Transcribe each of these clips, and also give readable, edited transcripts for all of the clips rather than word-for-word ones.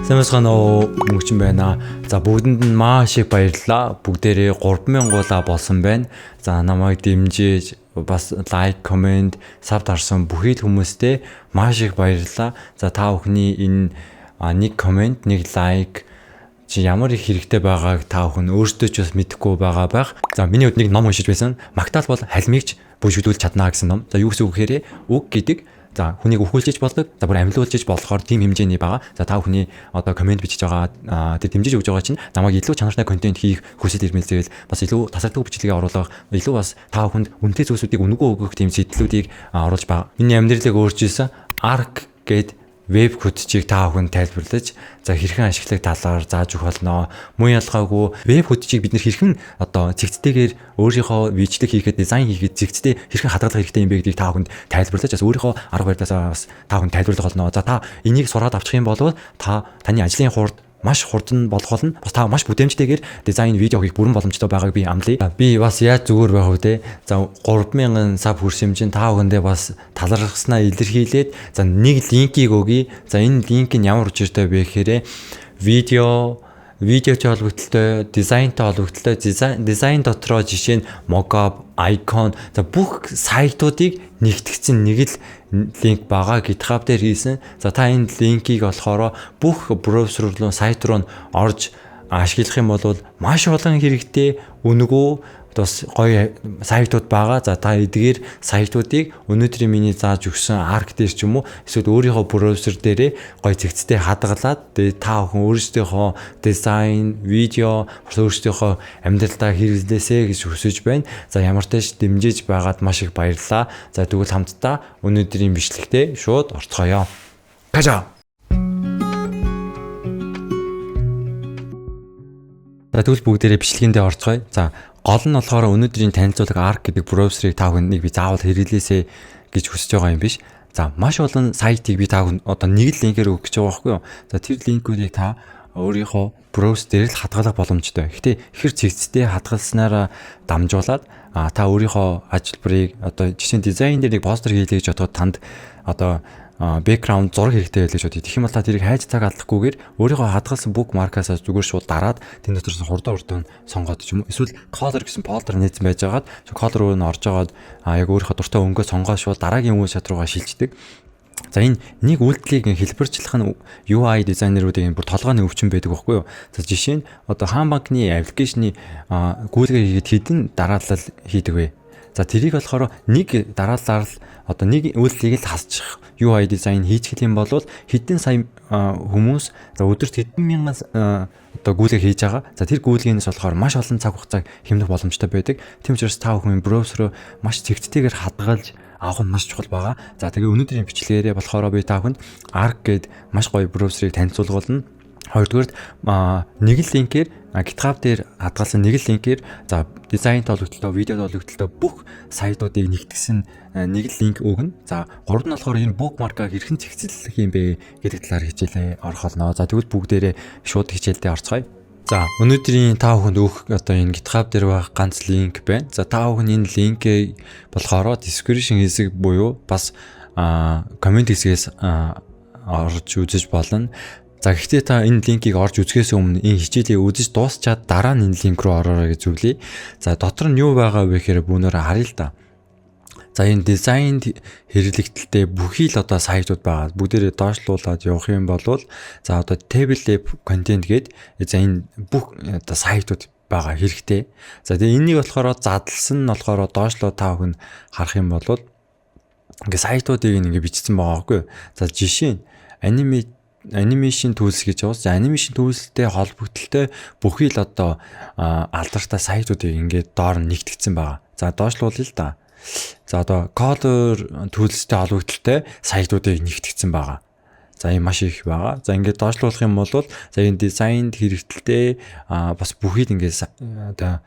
Сайн байцгаана уу, мөнгөчин байна. За, бүгдэнд нь маш их баярлалаа. Бүгдээрээ 3000 гуулаа болсон байна. За, намайг дэмжиж бас like, comment, sub дарсан бүхий л хүмүүстээ маш их баярлалаа. За, та бүхний энэ нэг comment, нэг like чи ямар их хэрэгтэй байгааг та бүхэн өөртөө ч бас мэдэхгүй байгаа байх. За, миний хувьд нэг ном уншиж байсан. Магтаал бол халимигч бүжиглүүлж чадна гэсэн ном. За, юу гэсэн үг гэхээр үг гэдэг за хүнийг өхүүлж болдог. За, бүр амьлуулж болохоор тийм хэмжээний байгаа. За, та бүхний одоо comment бичиж байгаа, тэр дэмжиж өгж байгаа чинь намайг илүү чанартай контент хийх хүсэл эрмэлзэл, бас илүү тасралтгүй бичлэгээ оруулах, илүү бас та бүхэнд үнэтэй зүйлсүүдийг үнэгүй өгөх тийм сэтлүүдийг оруулж байгаа. Миний амьдралыг өөрчилсөн Arc гээд веб хөтчийг та бүхэнд тайлбарлаж, за, хэрхэн ашиглах талаар зааж өгөх болно. Мөн ялгаагүй веб хөтчийг бид нэр хэрхэн одоо цэгцтэйгээр өөрийнхөө бичлэг хийхэд, дизайн хийхэд цэгцтэй хэрхэн хадгалах хэрэгтэй юм бэ гэдгийг та бүхэнд тайлбарлаж, бас өөрийнхөө арга барилаасаа бас та бүхэнд тайлбарлах болно. За, та энийг сураад авчих юм бол та таны ажлын хурд маш хурдан болох болно. Бас та маш бүтээмжтэйгээр дизайн, видео хийх бүрэн боломжтой байгааг би амлая. Би бас яаж зүгээр байх вэ те? За, 3000 sub хүрсэн юм чинь та бүхэндээ бас талархснаа илэрхийлээд, за, нэг линкийг өгье. За, энэ линк нь ямар учиртай вэ гэхээр видеотой холбогдлолтой, дизайнтай холбогдлолтой, дизайн дотроо жишээ нь mockup, icon, за, бүх сайтуудыг нэгтгэсэн нэг л линк байгаа, GitHub дээр хийсэн. За, та энэ линкийг болохоор бүх браузер руу, сайт руу орж ашиглах юм бол маш олон хэрэгтэй, үнэгүй, бас гоё сайтууд байгаа. За, та эдгээр сайтуудыг өнөөдрийн миний зааж өгсөн Arc дээр ч юм уу эсвэл өөрийнхөө браузер дээрээ гоё цэгцтэй хадгалаад, тэгээ та бүхэн өөрсдийнхөө дизайн, видео, бас өөрсдийнхөө амьдралдаа хэрэглээсэй гэж хүсэж байна. За, ямар ч тааш дэмжиж байгаад маш их баярлалаа. За, тэгвэл хамтдаа өнөөдрийн бичлэгтээ шууд орцгоё. Кажа. За, тэгвэл бүгдээрээ бичлэгэндээ орцгоё. За, гол нь болохоор өнөөдрийн танилцуулга Arc гэдэг браузерыг та бүхэнд би заавал хэрэглээсэй гэж хүсэж байгаа юм биш. За, маш олон сайтыг би та бүхэнд одоо нэг л линкээр өгөх гэж байгаа байхгүй юу? За, тэр линкүүдийг та өөрийнхөө браузер дээр л хадгалах боломжтой. Гэхдээ хэр цэгцтэй хадгалснараа дамжуулаад та өөрийнхөө ажилбарыг, одоо жишээ нь дизайн дээр нэг постэр хийлээ гэж бодоход танд одоо background зураг хэрэгтэй байлаа гэж бодъё. Тэгэх юм бол та тэрийг хайж цаг алдахгүйгээр өөрийнхөө хадгалсан bookmark-аас зүгээр шууд дараад тэн дотроос хурдан хурдан сонгоод ч юм уу, эсвэл color гэсэн folder нээсэн байжгаад color руу нь орж агаад яг өөрийнхөө дуртай өнгөө сонгоод шууд дараагийн үйл шат руугаа шилждэг. За, энэ нэг үйлдэлийг хэлбэрчлэх нь UI дизайнеруудын бүр толгойн өвчин байдаг байхгүй юу? За, жишээ нь одоо Хаан банкны application-ы гүйлгээ хийгээд хэдэн дараалал хийдэг вэ? За, тэрийг болохоор нэг дараалалаар л одоо нэг үйлдэлийг л хасчих UI дизайн хийчих юм бол хэдэн сая хүмүүс, за, өдөрт хэдэн мянган одоо гүйлгээ хийж байгаа. За, тэр гүйлгээнээс болохоор маш олон цаг хугацааг хэмнэх боломжтой байдаг. Тийм учраас та бүхэн браузероо маш цэгцтэйгээр хадгалж авах нь маш чухал байгаа. За, тэгээ өнөөдрийн бичлэгээрээ болохоор би та бүхэнд Arc гээд маш гоё браузерыг танилцуулах болно. Хоёрдугаарт нэг л линкээр GitHub дээр хадгалсан нэг л линкээр, за, дизайн толгойтой, видео толгойтой бүх сайтуудыг нэгтгсэн нэг л линк өгнө. За, гурав нь болохоор энэ bookmark-а хэрхэн цэгцлэх юм бэ гэдэг талаар хичээлээ орох болно. За, тэгвэл бүгдээрээ шууд хичээлдээ орцгоё. За, өнөөдрийн та бүхэнд өгөх одоо энэ GitHub дээр байх ганц линк байна. За, та бүхэн энэ линкээ болохоор description хэсэг буюу бас comment хэсгээс орж үзэж болно. За, гэхдээ та энэ линкийг орж үзэхээс өмнө энэ хичээлийг үзэж дуусчаад дараа нь энэ линк рүү ороорой гэж зөвлөе. За, дотор нь юу байгаа вэ гэхээр бүүнээрээ харъя л да. За, энэ дизайнд хэрэглэгдэлтэй бүхий л одоо сайтууд байгаа. Бүгдээрээ доошлуулад явах юм бол, за, одоо table app content гээд, за, энэ бүх одоо сайтууд байгаа хэрэгтэй. За, тэгээ энэнийг болохоор задлсан нь болохоор доошлоо та бүхэн харах юм бол ингээ сайтуудыг ингээ бичсэн байгаа байхгүй юу? За, жишээ нь animation tools гэж байгаа. За, animation tools-тэй холбогдлолтой бүхий л одоо алдартай сайтуудыг ингээд доор нь нэгтгэсэн байгаа. За, доошлуулъя л да. За, одоо color tools-тэй холбогдлолтой сайтуудыг нэгтгэсэн байгаа. За, ийм маш их байгаа. За, ингээд доошлуулах юм бол, за, энэ дизайнд хэрэгтэлтэй бас бүхий л ингээд одоо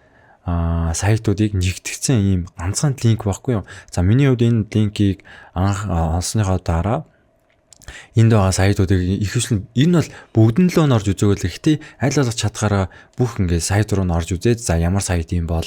сайтуудыг нэгтгэсэн ийм ганцхан линк байхгүй юу? За, миний хувьд энэ линкийг анх олсныхоо дараа энд байгаа сайтуудыг ихэвчлэн энэ бол бүгдэн лөө н орж үзээгэл. Гэхдээ аль болох чадхаараа бүх ингээд сайт руу н орж үзээд, за, ямар сайт юм бол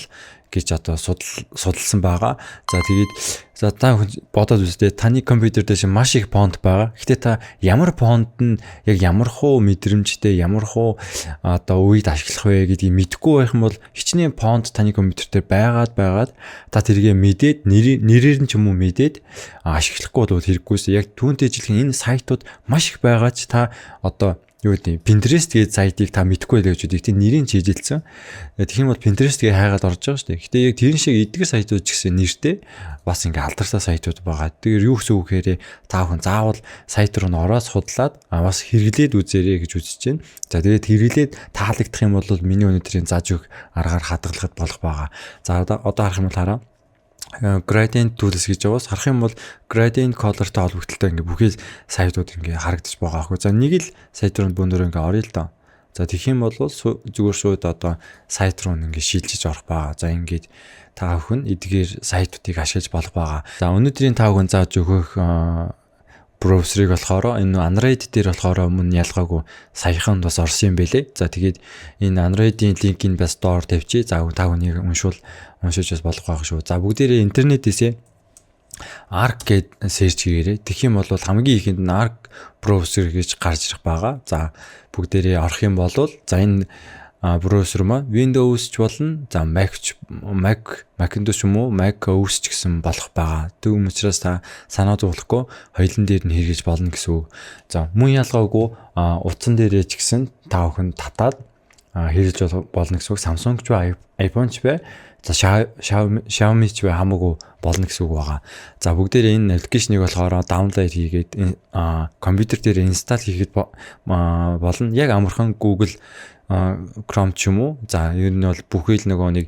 гэж одоо судалсан байгаа. За, тэгээд за та бодоод үзтээ, таны компьютер дээр маш их font байгаа. Гэхдээ та ямар font нь яг ямар хуу мэдрэмжтэй, ямар хуу одоо үед ашиглах вэ гэдгийг мэдэхгүй байх юм бол хичнээн font таны компьютер дээр байгаад та тэргээ мэдээд, нэрээр нь ч юм уу мэдээд ашиглахгүй бол хэрэггүйс. Яг түүнтэй ижилхэн энэ сайтууд маш их байгаа ч та одоо юу гэдэг, Pinterest гэдэг сайтыг та мэдэхгүй байлаа гэж үгүй. Тийм, нэрийг чижилсэн. Тэгэх юм бол Pinterest гээ хайгаад орж байгаа шүү дээ. Гэтэ яг тэрэн шиг эдгээр сайтууд ч гэсэн нэртэй бас ингээ алдартай сайтууд байгаа. Тэгэхээр юу гэсэн үг гэхээр та бүхэн заавал сайт руу н ороод судлаад бас хэрэглээд үзээрэй гэж үзэж байна. За, тэгээд хэрэглээд таалагдах юм бол миний өнөөдрийн зааж өгөх аргаар хадгалахад болох байгаа. За, одоо харах юм бол хараа, gradient tools гэж яваас харах юм бол gradient color-тай холбогдлолтой ингээ бүхий сайтууд ингээ харагдаж байгаа аахгүй. За, нэг л сайт руу бөөндөр ингээ оръё л доо. За, тэгэх юм бол зүгээр шууд одоо сайт руу ингээ шилжиж орох байгаа. За, ингээд та бүхэн эдгээр сайтуудыг ашиглаж болох байгаа. За, өнөөдрийн та бүхэн зааж өгөх браузерыг болохоор энэ Android дээр болохоор мөн ялгаагүй саяхан бас орсон юм бэлээ. За, тэгээд энэ Android-ийн линкийг бас доор тавьчих. За, та бүхнийг уншвал уншиж бас болох байх шүү. За, бүгдээрээ интернетээсээ Arc гээд search хийгээрэй. Тэгэх юм бол хамгийн ихэнд нь Arc browser гэж гарч ирэх байгаа. За, бүгдээрээ орох юм бол за энэ браузер маань Windows ч болно. За, Mac ч, Mac Macintosh юм уу, Mac OS ч гэсэн болох байгаа. Тэгм учраас та санаа зовлохгүй хоёулын дээр нь хэрэгж болно гэсэн үг. За, мөн ялгаагүй утсан дээрээ ч гэсэн та бүхэн татаад хэрэгж болно гэсэн үг. Samsung ч бай, iPhone ч бай, за Xiaomi ч бай, хамаагүй болно гэсэн үг байгаа. За, бүгдээрээ энэ application ийг болохоор download хийгээд компьютер дээр install хийхэд болно. Яг амархан Google Chrome ч юм уу. За, ер нь бол бүхий л нөгөө нэг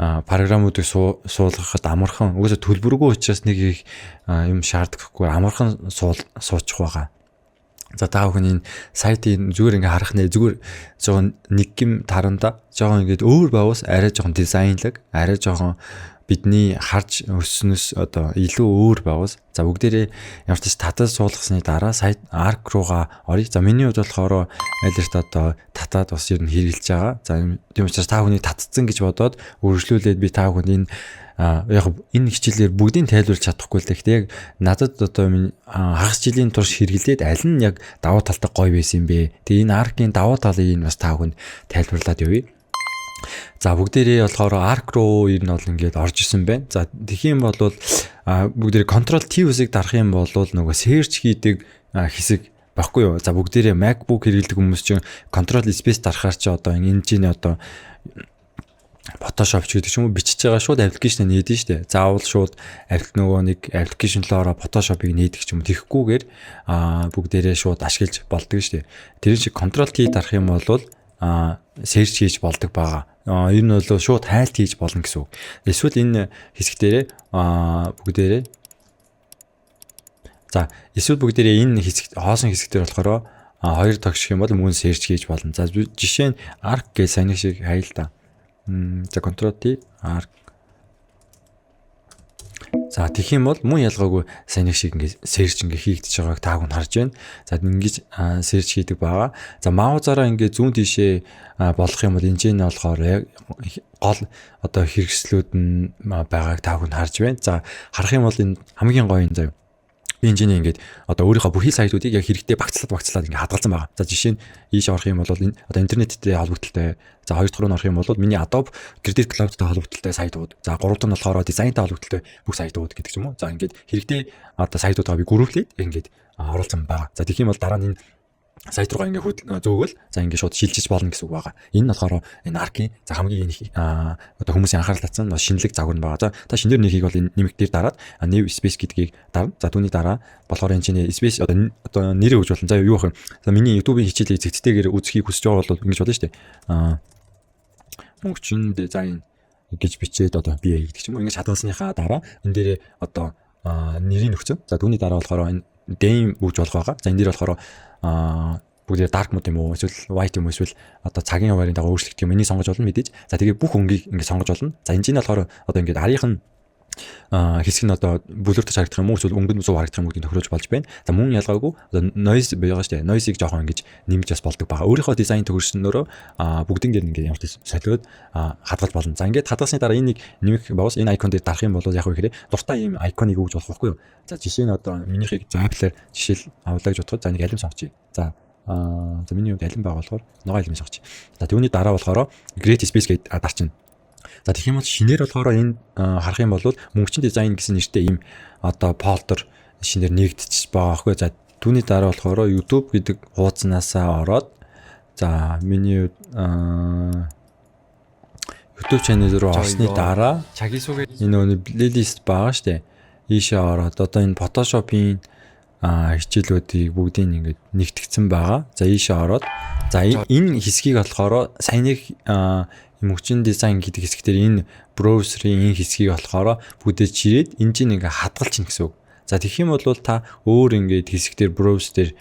програмуудыг суулгахад амархан, угаасаа төлбөргүй учраас нэг их юм шаардлагагүй, амархан суучих байгаа. За, та бүхэн энэ сайтыг зүгээр ингээ харах нэ, зүгээр жоохон нэг гим таранда жоохон ингээд өөр байгуус арай жоохон дизайнлаг, арай жоохон бидний харж өснөс одоо илүү өөр байгуус. За, бүгдээрээ ямар ч татаад суулгасны дараа сайт Arc руугаа оръё. За, миний хувьд болохоор аль эрт одоо татаад бас ер нь хэрэгжилж байгаа. За, тийм учраас та бүхний татцсан гэж бодоод үргэлжлүүлээд би та бүхэнд энэ яг энэ хичээлээр бүгдийг тайлбарлаж чадахгүй л дээ. Гэхдээ яг надад одоо минь хагас жилийн турш хэрэглээд аль нь яг давуу талтай гоё байсан юм бэ? Тэгээ энэ Arc-ийн давуу талыг энэ бас та бүхэнд тайлбарлаад явъя. За, бүгдээрээ болохоор Arc руу ер нь бол ингээд орж исэн байна. За, тэгэх юм бол бүгдээрээ Control T үсийг дарах юм бол нөгөө search хийдэг хэсэг баггүй юу? За, бүгдээрээ MacBook хэрэглэдэг хүмүүс чинь Control Space дарахаар чи одоо энэ чинь одоо Photoshop ч гэдэг ч юм уу бичиж байгаа шууд application нээдэн штэ. Заавал шууд нөгөө нэг application руу Photoshop-ыг нээдэг ч юм уу тэгэхгүйгээр бүгдээрээ шууд ашиглаж болдог штэ. Тэр шиг Control T дарах юм бол search хийж болдог байгаа. Энэ нь бол шууд хайлт хийж болно гэсэн үг. Эсвэл энэ хэсэг дээрээ бүгдээрээ за эсвэл бүгдээрээ энэ хэсэг, хоосон хэсэг дээр болохоор хоёр тогших юм бол мөн search хийж болно. За, жишээ нь Arc гэж сайн шиг хаял та. За, Ctrl T Arc. За, тэгэх юм бол мөн ялгаагүй сайн шиг ингээ search ингээ хийгдэж байгааг та бүхэн харж байна. За, ингэж search хийдэг байгаа. За, mouse аараа ингээ зүүн тийшээ болох юм бол энэ нь болохоор яг гол одоо хэрэгслүүд нь байгааг та бүхэн харж байна. За, харах юм бол энэ хамгийн гоё юм заяа, би энэ ингээд одоо өөрийнхөө бүхий сайтуудыг яг хэрэгтэй багцлаад багцлаад ингээд хадгалсан байгаа. За, жишээ нь ийш орох юм бол энэ одоо интернеттэй холбогдлолтой. За, хоёр дахь руу орох юм бол миний Adobe Creative Cloud-тай холбогдлолтой сайтууд. За, гурав дахь нь болохоор дизайнтай холбогдлолтой бүх сайтууд гэдэг ч юм уу. За, ингээд хэрэгтэй одоо сайтуудаа би group лээд ингээд оруулсан байгаа. За, тэгэх юм бол дараа нь энэ сайт руугаа ингээ хөдөл зөөгөл, за, ингээ шууд шилжиж болно гэсэн үг байгаа. Энэ нь болохоор энэ Arc-ийн за хамгийн их одоо хүмүүсийн анхаарал татсан шинэлэг загвар нь байгаа. За, та шинээр нэхийг бол энэ нэмэгдээр дараад new space гэдгийг дарна. За, түүний дараа болохоор энэ чинь space одоо нэрээ өгж болно. За, юу вэ? За, миний YouTube-ийн хичээлийг зэгцтэйгээр үзэхийг хүсэж байгаа бол ингэж болно шүү дээ. Мөнгөчин дизайн гэж бичээд одоо би гэдэг ч юм уу ингэж хадгалсныхаа дараа энэ дээрээ одоо нэрийг өгсөн. За, түүний дараа болохоор энэ theme өгж болох байгаа. За, энэ дээр болохоор бүгдээ dark mode юм уу, эсвэл white юм уу, эсвэл одоо цагийн хуваарийн дагуу өөрчлөгдөх юм, энийг сонгож болно мэдээж. За, тэгээ бүх өнгийг ингэ сонгож болно. За, энэ чинь болохоор одоо ингээд арийнх нь Хэсэг нь одоо blur тэй харагдах юм уу, эсвэл өнгө нь зөв харагдах юм уу гэдгийг тохируулж болж байна. За, мөн ялгаагүй одоо noise байгаа шүү дээ. Noise-ыг жоохон ингэж нэмж бас болдог байгаа. Өөрийнхөө дизайн төгөрснөөрөө бүгднгээр ингээд ямар ч солиод хадгалж болно. За, ингээд хадгалсны дараа энийг нэмэх богоос энэ icon дээр дарах юм бол яг вэ гэхээр дуртай ийм icon ыг өгж болох байхгүй юу? За, жишээ нь одоо минийхийг за Apple-аар жишээл авлаа гэж бодоход, за, нэг алим сонгочих. За, миний хувьд алим байгаа болохоор ногоон алим сонгочих. За, түүний дараа болохоор create space гэдээ дарчихна. За, тэгэх юм бол шинээр болохоор энэ харах юм бол мөнгөчин дизайн гэсэн нэртэй ийм одоо folder шинээр нэгдчихэж байгаа аахгүй. За, түүний дараа болохоор YouTube гэдэг хуудаснасаа ороод, за, миний YouTube channel руу орсны дараа 자기소개 энэ нөгөө playlist байгаа штэ. Ийшээ ороод одоо энэ Photoshop-ийн хичээлүүдийг бүгдийг ингээд нэгтгэцэн байгаа. За, ийшээ ороод, за, энэ хэсгийг болохоор саяны мөгчин дизайн гэдэг хэсэг дээр энэ браузерын энэ хэсгийг болохоор бүгдээ чирээд энэ чинь ингээ хадгалчихна гэсэн үг. За, тэгэх юм бол та өөр ингээд хэсэг дээр, браузер дээр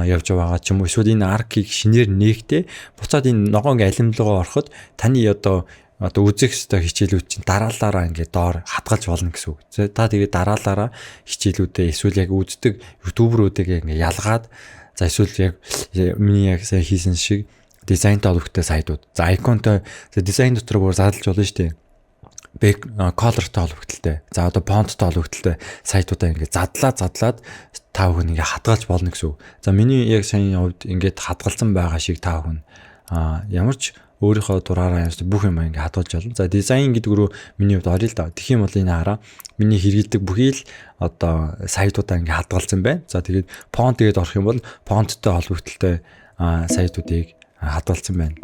явж байгаа ч юм уу, эсвэл энэ Arc-ыг шинээр нээхдээ буцаад энэ ногоон ингээ алимлуугаа ороход таны одоо үзэх ёстой хичээлүүд чинь дараалалаараа ингээд доор хадгалж болно гэсэн үг. Та тэгээд дараалалаараа хичээлүүдээ эсвэл яг үздэг YouTuber үүдээ ингээ ялгаад, за, эсвэл яг миний яг сая хийсэн шиг дизайнтай холбогдтой сайтууд. За, icon той, за, дизайн дотор бүр задлж болно шүү дээ. Back color той холбогдолтой. За, одоо font той холбогдолтой сайтуудаа ингээд задлаад задлаад та бүхэн ингээд хадгалж болно гэсэн үг. За, миний яг саяны хувьд ингээд хадгалсан байгаа шиг та бүхэн ямар ч өөрийнхөө дураараа ямарч бүх юм ингээд хадгалж болно. За, дизайн гэдэг рүү миний хувьд орё л да. Тэгэх юм бол энэ хараа, миний хэрэглэдэг бүхий л одоо сайтуудаа ингээд хадгалсан байна. За, тэгээд font тэгээд орох юм бол font той холбогдолтой сайтуудыг хадгалсан байна.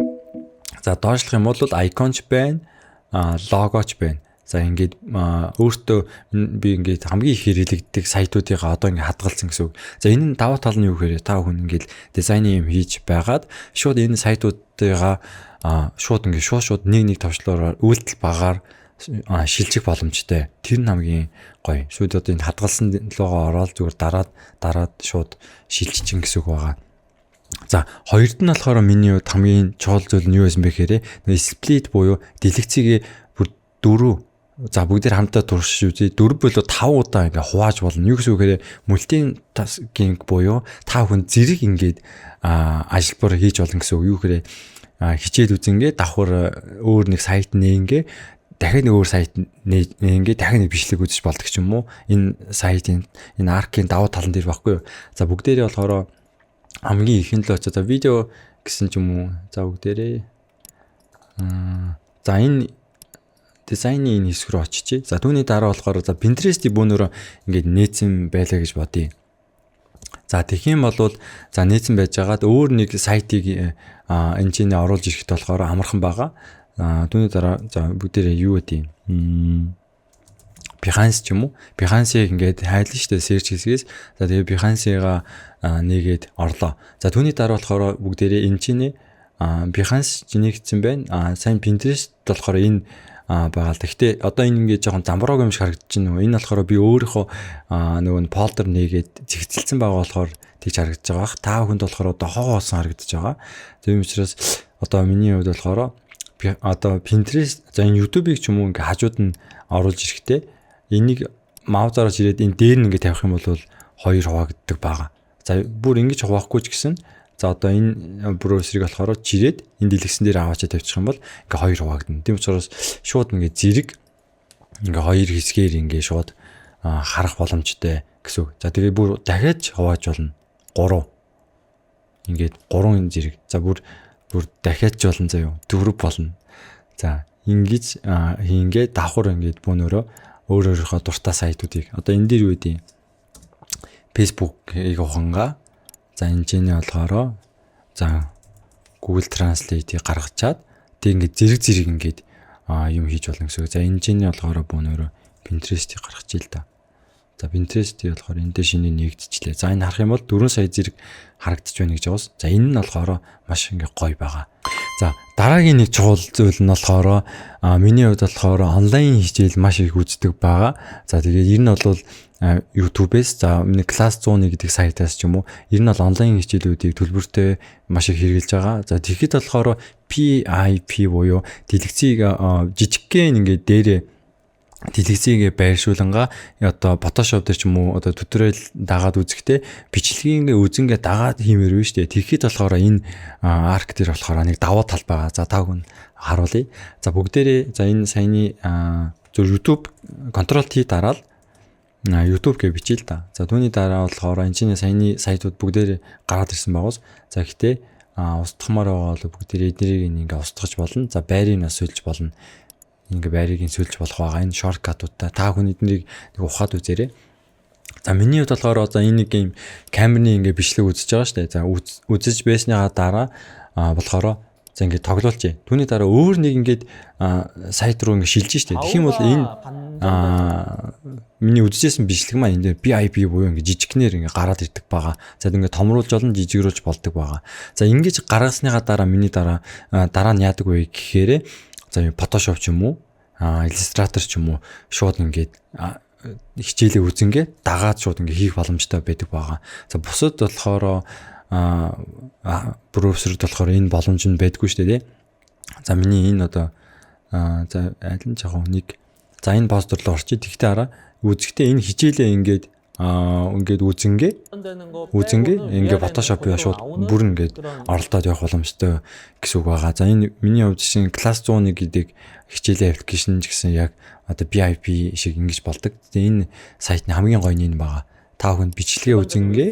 За, доошлох юм бол icon ч байна, логоч байна. За, ингээд өөртөө би ингээд хамгийн их хэрэглэгддэг сайтуудыг одоо ингээд хадгалсан гэсэн үг. За, энэ нь давуу тал нь юу гэхээр та бүхэн ингээд дизайны юм хийж байгаад шууд энэ сайтуудыгаа шууд ингээд шууд нэг нэг товчлуураар үйлдэл багаар шилжих боломжтой. Тэр нь хамгийн гоё. Шууд одоо энэ хадгалсан лугаа ороод зүгээр дараад дараад шууд шилжиж гэсэн үг байгаа. За, хоёрд нь болохоор миний хувьд хамгийн чухал зүйл нь юу байсан бэ гэхээр split буюу дэлгэцийг бүр дөрөв, за, бүгдээр хамтдаа туршиж үзье. Дөрөв болоо тав удаа ингээ хувааж болно. Юу гэсэн үг гэхээр multitasking буюу та хүн зэрэг ингээд ажилбар хийж болно гэсэн үг. Юу гэхээр хичээл үзэнгээ давхар өөр нэг сайт нээгээ, дахиад нэг өөр сайт нээгээ, дахиад нэг бичлэг үзэж болдог ч юм уу. Энэ сайтын, энэ Arc-ийн давуу талан дээр баггүй юу. За, бүгдээрээ болохоор хамгийн ихэнд л очоо, за, видео гэсэн ч юм уу. За, бүгдээрээ за, энэ дизайны энэ хэсэг рүү очичээ. За, түүний дараа болохоор, за, Pinterest-ийг бөөнөрөө ингээд нээсэн байлаа гэж бодъё. За, тэгэх юм бол, за, нээсэн байж байгаад өөр нэг сайтыг энэ чинь оруулж ирэхэд болохоор амархан байгаа. Түүний дараа, за, бүгдээрээ юу гэдэг юм? Behance ч юм уу? Behance-ыг ингээд хайлна шүү дээ search хэсгээс. За, тэгээ Behance-га нэгээд орлоо. За, түүний дараа болохоор бүгдээрээ энэ чинь Behance нэгдсэн байна. Сайн Pinterest болохоор энэ байгаа л да. Гэтэ одоо энэ ингээд жоохон замбрааг юм шиг харагдаж байна. Энэ болохоор би өөрийнхөө нөгөө folder нээгээд зэгцэлсэн байгаа болохоор тэгж харагдаж байгаа бах. Та бүхэнд болохоор одоо хоо хоосон харагдаж байгаа. Тийм учраас одоо миний хувьд болохоор одоо Pinterest, за, энэ YouTube-ыг ч юм уу ингээ хажууд нь оруулж ирэхдээ энийг mouse аараа чирээд энэ дээр нь ингээ тавих юм бол хоёр хуваагддаг байгаа. За, бүр ингэж хуваахгүй ч гэсэн, за, одоо энэ браузерыг болохоор чирээд энэ дэлгэцэн дээр аваачаа тавьчих юм бол ингээ хоёр хуваагдана. Тийм учраас шууд ингээ зэрэг ингээ хоёр хэсгээр ингээ шууд харах боломжтой гэсэн үг. За, тэгээ бүр дахиад хувааж болно. 3. Ингээд гурван зэрэг. За, бүр бүр дахиад ч болно заяа. Дөрөв болно. За, ингэж хийнгээ давхар ингээд бөөнөрөө өөр өөрийнхөө дуртай сайтуудыг одоо энэ дээр юу гэдэг Facebook-ийг ухангаа, за, энэ чинь болохоор, за, Google Translate-ийг гаргачаад тэг ингээд зэрэг зэрэг ингээд юм хийж болно гэсэн үг. За, энэ чинь болохоор бөөнөрөө Pinterest-ийг гаргаж ил та. За, Pinterest-ийг болохоор энэ дээр шинэ нэгдчихлээ. За, энэ харах юм бол 4 сая зэрэг харагдаж байна гэж байгаас. За, энэ нь болохоор маш ингээ гоё байгаа. За, дараагийн нэг чухал зүйл нь болохоор миний хувьд болохоор онлайн хичээл маш их үздэг байгаа. За, тэгээд ер нь бол YouTube-ээс, за, миний Class 101 гэдэг сайтаас ч юм уу, ер нь бол онлайн хичээлүүдийг төлбөртэй маш их хэрэглэж байгаа. За, тэгэхэд болохоор PIP буюу дэлгэцийг жижигхэн ингээд дээрээ Дэлгэцийг байршуулангаа одоо Photoshop дээр ч юм уу одоо tutorial дагаад үзэхдээ бичлэгийг ингээ үзэнгээ дагаад хиймээр байна шүү дээ. Тэгэхэд болохоор энэ Arc дээр болохоор нэг давуу тал байгаа. За, та бүхэн харуулъя. За, бүгдээрээ за энэ саяны зөв YouTube Control T дараал YouTube гэж бичээл та. За, түүний дараа болохоор энэ чинь саяны сайтууд бүгдээрээ гараад ирсэн байгуус. За, гэхдээ устгахмаар байгаа бол бүгдээрээ эднэрийг ингээ устгах болно. За, байрыг нас сольж болно, ингээ байрыг нь сольж болох байгаа. Энэ shortcut уудтай та хүн эднийг нэг ухаад үзээрэй. За, миний хувьд болохоор одоо энэ нэг юм камерны ингээ бичлэг үзэж байгаа шүү дээ. За, үзэж байсныхаа дараа болохоор за ингээ тоглуулчих. Түүний дараа өөр нэг ингээд сайт руу ингээ шилжиж штэ. Тэгэх юм бол энэ миний үзэжсэн бичлэг маань энэ дээр BIP буюу ингээ жижигнэр ингээ гараад ирдэг байгаа. За, ингээ томруулж болно, жижигрүүлж болдог байгаа. За, ингэж гаргасныхаа дараа миний дараа нь яадаг вэ гэхээр за Photoshop ч юм уу, Illustrator ч юм уу шууд ингээд хичээлээ үзэнгээ дагаад шууд ингээ хийх боломжтой байдаг байгаа. За, бусад болохоор браузерд болохоор энэ боломж нь байдгүй шүү дээ, тий. За, миний энэ одоо за аль нь жаахан нэг за энэ постэр руу орчие. Тэгтээ хараа, үзэхдээ энэ хичээлээ ингээд үзэнгээ ингээ Photoshop-ыг шууд бүр ингээд оролдоод явах боломжтой гэсэн үг байгаа. За, энэ миний хувьд чинь Class 101 гэдэг хичээлийн application ч гэсэн яг одоо BIP шиг ингэж болдог. Тэгээ энэ сайтны хамгийн гоё нь энэ байгаа. Та бүхэнд бичлэгээ үзэнгээ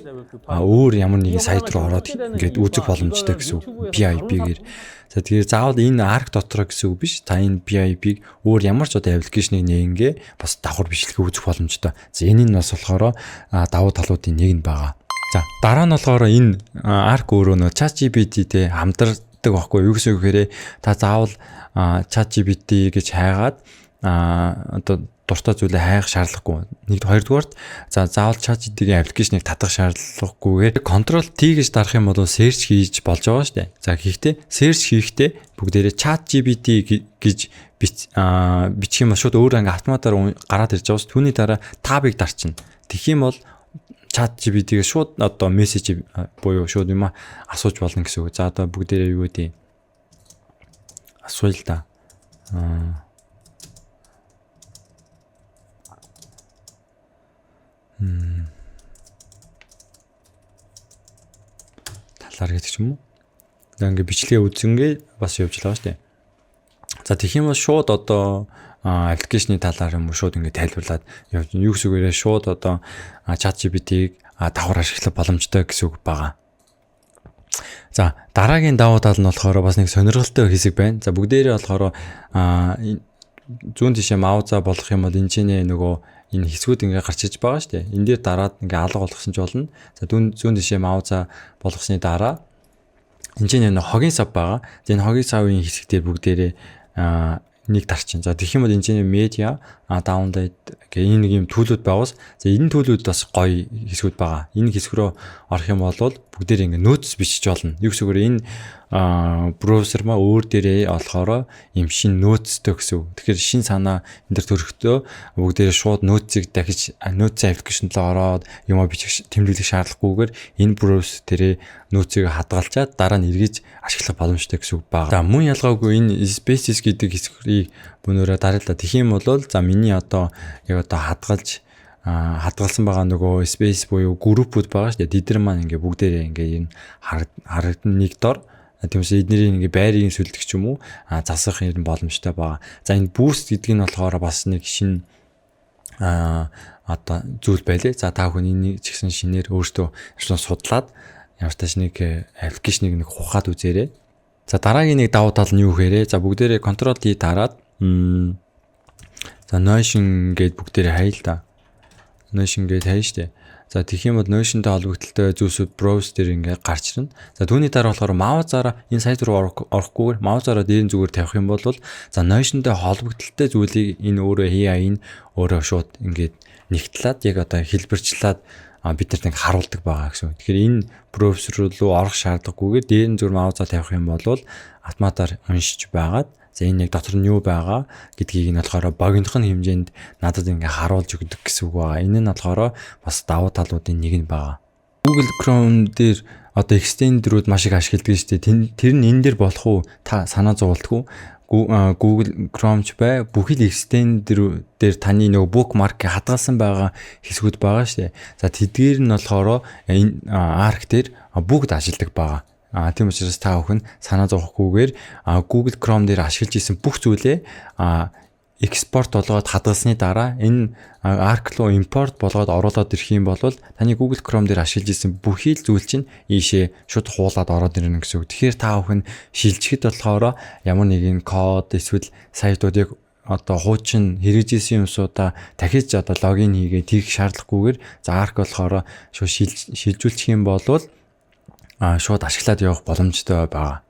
өөр ямар нэгэн сайт руу ороод ингээд үзэх боломжтой гэсэн үг. BIP-гээр. За, тэгэхээр заавал энэ Arc дотроо гэсэн үг биш. Та энэ BIP-г өөр ямар ч одоо application ыг нээнгээ бас давхар бичлэгээ үзэх боломжтой. За, энэ нь бас болохоор давуу талуудын нэг нь байгаа. За, дараа нь болохоор энэ Arc өөрөө нөө ChatGPT-тэй хамтардаг байхгүй юу гэсэн үг гэхээр та заавал ChatGPT гэж хайгаад одоо дуртай зүйлээ хайх шаардлагагүй. Нэг, хоёрдугаарт за заавал ChatGPT-ийн application ыг татах шаардлагагүйгээр Ctrl T гэж дарах юм бол search хийж болж байгаа шүү дээ. За, гэхдээ search хийхдээ бүгдээрээ ChatGPT гэж бичих юм бол шууд өөр ингээ автоматар гараад ирж байгаа ш. Түүний дараа tab ыг дарчна. Тэгэх юм бол ChatGPT-гээ шууд одоо мессеж буюу шууд юм асууж болно гэсэн үг. За, одоо бүгдээрээ юу гэдэг асууя л да. Талаар гэдэг ч юм уу. За, ингээ бичлэгээ үзэнгээ бас явж л байгаа шүү дээ. За, тэгэх юм бол шууд одоо application ы талаар юм уу шууд ингээ тайлбарлаад явж, юу гэсэн үгээрээ шууд одоо ChatGPT-г давхар ашиглах боломжтой гэсэн үг байгаа. За, дараагийн давуу тал нь болохоор бас нэг сонирхолтой хэсэг байна. За, бүгдээрээ болохоор зүүн тишээ mouse аа болох юм бол энэ ч нөгөө энэ хэсгүүд ингээ гарч иж байгаа шүү дээ. Энэ дээр дараад ингээ алга болгосон ч болно. За, зүүн тишээ mouse аа болгосны дараа энэ чинь нэг хогийн сав байгаа. За, энэ хогийн савын хэсэг дээр бүгдээрээ нэг дарчин. За, тэгэх юм бол энэ чинь медиа, download гэх энэ нэг юм tool үүд байгаас. За, энэ tool үүд бас гоё хэсгүүд байгаа. Энэ хэсэг рүү орох юм бол бүгдээрээ ингээ notes бичиж болно. Юу гэсэн үг энэ браузер ма өөр дээрээ болохоор юм шин notes тэй гэсэн үг. Тэгэхээр шин санаа энэ төр төрөхдөө бүгдээрээ шууд notes ыг дахиж notes application руу ороод юм бичих, тэмдэглэх шаардлагагүйгээр энэ браузер дээрээ notes ыг хадгалчаад дараа нь эргэж ашиглах боломжтой гэсэн үг байна. За, мөн ялгаагүй энэ Spaces гэдэг хэсгийг бөнөөрөө дараалаа. Тэгэх юм бол за миний одоо яг одоо хадгалсан байгаа нөгөө space буюу группүүд байгаа шүү дээ. Тэд нар маань ингээ бүгдээрээ ингээ энэ харагдана нэг дор. Тиймээс эднэрийн ингээ байрыг сүлдэх ч юм уу засах юм боломжтой байгаа. За, энэ boost гэдэг нь болохоор бас нэг шинэ одоо зүйл байлээ. За, та бүхэн энийг ч гэсэн шинээр өөртөө судлаад ямар ч тааш нэг application ыг нэг ухаад үзээрэй. За, дараагийн нэг давуу тал нь юу гэхээр за бүгдээрээ Ctrl T дараад за Notion гээд бүгдээрээ хаяа л да. Notion гээд хаяа штэ. За, тэгэх юм бол Notion-тай холбогдлолтой зүйлсүүд browse дээр ингээд гарч ирнэ. За, түүний дараа болохоор mouse аараа энэ сайт руу орохгүйгээр mouse аараа дээрэн зүгээр тавих юм бол за Notion-тай холбогдлолтой зүйлийг энэ өөрөө AI энэ өөрөө шууд ингээд нэгтлээд яг одоо хэлбэрчлээд бид нарт ингээ харуулдаг байгаа гэсэн. Тэгэхээр энэ браузер руу орох шаардлагагүйгээр дээр нь зүгээр mouse аа тавих юм бол автоматар уншиж байгаад за энэ яг дотор нь юу байгаа гэдгийг нь болохоор богинохон хэмжээнд надад ингээ харуулж өгдөг гэсэн үг байгаа. Энэ нь болохоор бас давуу талуудын нэг нь байгаа. Google Chrome дээр одоо extender-үүд маш их ашигладаг шүү дээ. Тэр нь энэ дээр болох уу? Та санаа зоволтгүй. Google Chrome ч бай, бүхэл extender дээр таны нөгөө bookmark хадгалсан байгаа хэсгүүд байгаа шүү дээ. За, тэдгээр нь болохоор энэ Arc дээр бүгд ажилладаг байгаа. Тийм учраас та бүхэн санаа зовхгүйгээр Google Chrome дээр ашиглаж исэн бүх зүйлээ экспорт болгоод хадгалсны дараа энэ Arc руу импорт болгоод оруулаад ирэх юм бол таны Google Chrome дээр ашиглаж исэн бүхий л зүйл чинь ийшээ шууд хуулаад ороод ирнэ гэсэн үг. Тэгэхээр та бүхэн шилжихэд болохоор ямар нэгэн код эсвэл сайтуудыг одоо хуучин хэрэгжижсэн юмсуудаа дахиж одоо login хийгээ тийх шаардлагагүйгээр, за, Arc болохоор шууд шилжүүлчих юм бол шууд ашиглаад явах боломжтой байгаа.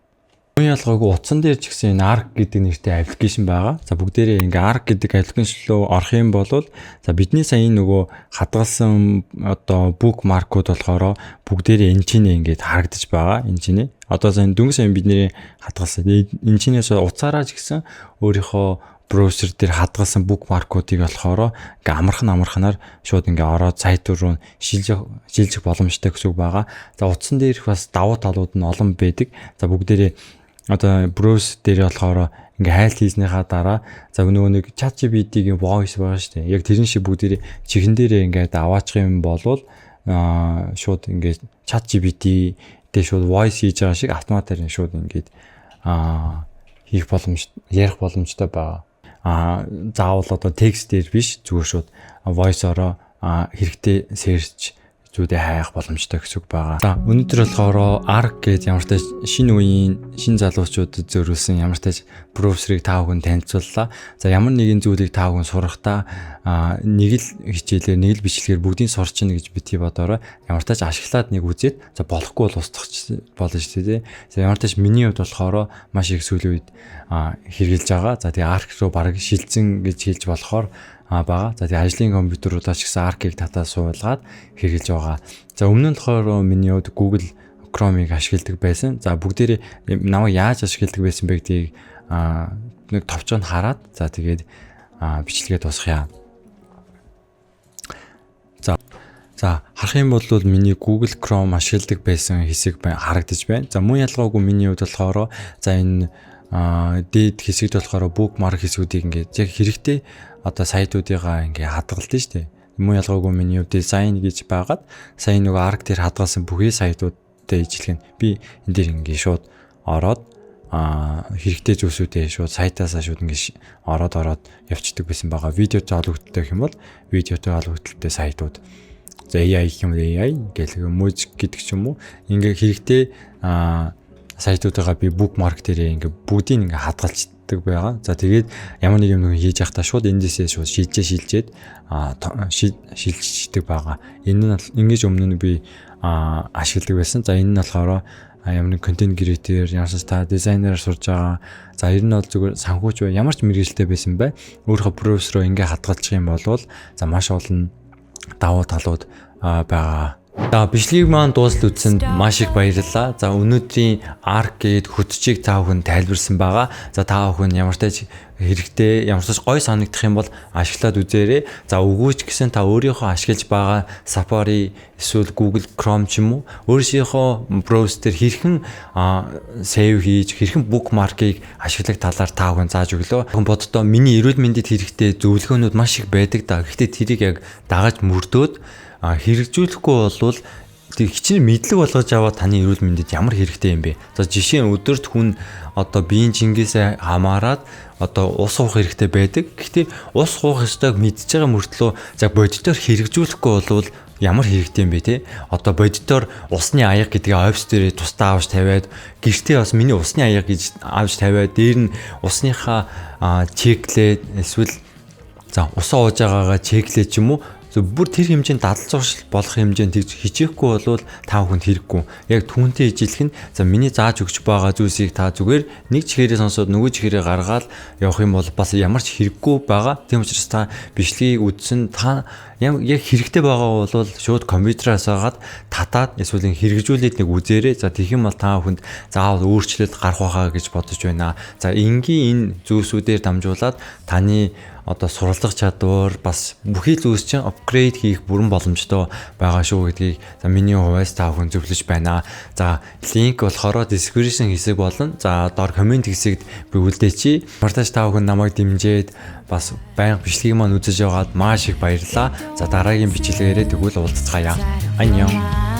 Мөн ялгаагүй утсан дээр ч гэсэн энэ Arc гэдэг нэртэй application байгаа. За, бүгдээрээ ингээ Arc гэдэг application руу орох юм бол, за, бидний сая энэ нөгөө хадгалсан одоо bookmark-ууд болохоор бүгдээрээ энэ чинээ ингээд харагдаж байгаа. Энэ чинээ. Одоо за, энэ дөнгөж сая бидний хадгалсан. Энэ чинээс утсаараа ч гэсэн өөрийнхөө браузер дээр хадгалсан bookmark-уудыг болохоор ингээ амархан амарханаар шууд ингээ ороод сайт руу шилжих шилжих боломжтой гэсэн үг байгаа. За, утсан дээрх бас давуу талууд нь олон байдаг. За, бүгдээрээ одоо браузер дээр болохоор ингээ хайлт хийснийхаа дараа, за, нөгөө нэг ChatGPT-гийн voice байгаа шүү дээ. Яг тэрэн шиг бүгдээрээ чихэн дээрээ ингээд аваачих юм болвол шууд ингээд ChatGPT дээр шууд voice хийж байгаа шиг автоматар шууд ингээд хийх боломж, ярих боломжтой байгаа. Заавал одоо текст дээр биш, зүгээр шууд voice-ороо хэрэгтэй search зүйлээ хайх боломжтой гэсэн үг байгаа. За, өнөөдөр болохоор Arc гэж ямар ч шинэ үеийн шинэ залуучуудад зориулсан ямар ч браузерыг та бүхэн танилцууллаа. За, ямар нэгэн зүйлийг та бүхэн сурахдаа нэг л хичээлээр, нэг л бичлэгээр бүгдийг сурчна гэж бити бодоорой. Ямар ч тач ашиглаад нэг үзээд, за, болохгүй бол устгах болно шүү дээ. За, ямар ч тач миний хувьд болохоор маш их сүүлийн үед хэрэгжилж байгаа. За, тэгээ Arc руу бараг шилжсэн гэж хэлж болохоор байгаа. За, тэгээ ажлын компьютеруудаа ч гэсэн Arc-ыг татаа суулгаад хэрэгжилж байгаа. За, өмнө нь болохоор миний хувьд Google Chrome-ыг ашигладаг байсан. За, бүгдээрээ намайг яаж ашигладаг байсан бэ гэдгийг нэг товчоо нь хараад, за, тэгээд бичлэгээ дуусгая. За, харах юм бол миний Google Chrome ашигладаг байсан хэсэг харагдаж байна. За, мөн ялгаагүй миний хувьд болохоор, за, энэ дээд хэсэгт болохоор bookmark хэсгүүдийг ингээд яг хэрэгтэй одоо сайтуудыгаа ингээ хадгалдаг шүү дээ. Мөн ялгаагүй миний хувьд дизайн гэж байгаад сая нөгөө Arc дээр хадгалсан бүхий сайтуудтай ижилхэн би энэ дээр ингээ шууд ороод хэрэгтэй зүйлсүүдээ шууд сайтаасаа шууд ингээ ороод ороод явцдаг байсан байгаа. Видеотой холбогдолтой гэх юм бол видеотой холбогдолтой сайтууд. За, AI гэх юм бол AI гэх music гэдэг ч юм уу, ингээ хэрэгтэй сайтуудыгаа би bookmark дээрээ ингээ бүгдийг ингээ хадгалцдаг байгаа. За, тэгээд ямар нэг юм хийж явахдаа шууд эндээсээ шууд шилжээ шилжээд шилжчихдэг байгаа. Энэ нь ингэж өмнө нь би ашигладаг байсан. За, энэ нь болохоор ямар нэг content creator, ямар ч та дизайнер сурж байгаа. За, ер нь бол зүгээр санхүүч бай, ямар ч мэргэжилтэй байсан бай. Өөрийнхөө браузер руу ингээ хадгалчих юм бол, за, маш олон давуу талууд байгаа. За, бичлэгийг маань дуустал үзсэнд маш их баярлалаа. За, өнөөдрийн Arc гээд хөтчийг та бүхэн тайлбарсан байгаа. За, та бүхэн ямар ч хэрэгтэй, ямар ч гой санагдах юм бол ашиглаад үзээрэй. За, үгүй ч гэсэн та өөрийнхөө ашиглаж байгаа Safari эсвэл Google Chrome ч юм уу, өөрийнхөө браузер дээр хэрхэн save хийж, хэрхэн bookmark-ыг ашиглах талаар та бүхэн зааж өглөө. Хүн боддоо миний эрүүл мэндэд хэрэгтэй зөвлөгөөнүүд маш их байдаг да. Гэхдээ тэрийг яг дагаж мөрдөөд хэрэгжүүлэхгүй болвол тэг хичнээн мэдлэг болгож аваад таны эрүүл мэндэд ямар хэрэгтэй юм бэ? За, жишээ нь өдөрт хүн одоо биеийн чингээсээ хамаарат одоо ус уух хэрэгтэй байдаг. Гэхдээ ус уух ёстойг мэдж байгаа мөртлөө, за, бодитоор хэрэгжүүлэхгүй болвол ямар хэрэгтэй юм бэ, те? Одоо бодитоор усны аяга гэдгээ офис дээрээ тусдаа авч тавиад, гэртээ бас миний усны аяга гэж авч тавиад, дээр нь усныхаа check лээд эсвэл, за, усаа ууж байгаагаа check лээ ч юм уу. Зөв бүр тэр хэмжээнд дадал зуршил болох хэмжээнд тэгж хичээхгүй болвол та бүхэнд хэрэггүй. Яг түүнтэй ижилхэн, за, миний зааж өгч байгаа зүйлсийг та зүгээр нэг чихээрээ сонсоод нөгөө чихээрээ гаргаад явах юм бол бас ямар ч хэрэггүй байгаа. Тийм учраас та бичлэгийг үзсэн та Яг хэрэгтэй байгаа бол шууд компьютераас агаад татаад эсвэл хэрэгжүүлээд нэг үзээрэй. За, тэгэх юм бол та бүхэнд заавал өөрчлөлт гарах байхаа гэж бодож байна. За, энгийн энэ зүйлсүүдээр дамжуулаад таны одоо суралцах чадвар, бас бүхий зүйлс чинь upgrade хийх бүрэн боломжтой байгаа шүү гэдгийг, за, миний хувьас та бүхэн зөвлөж байна. За, link болохоор description хэсэг болон, за, доор comment хэсэгт би үлдээчихье. Мартаж та бүхэн намайг дэмжиж, бас байнга бичлэгийг маань үзэж байгаад маш их баярлалаа. За, дараагийн бичлэгээрээ тэгвэл уулзацгаая. Annyeong.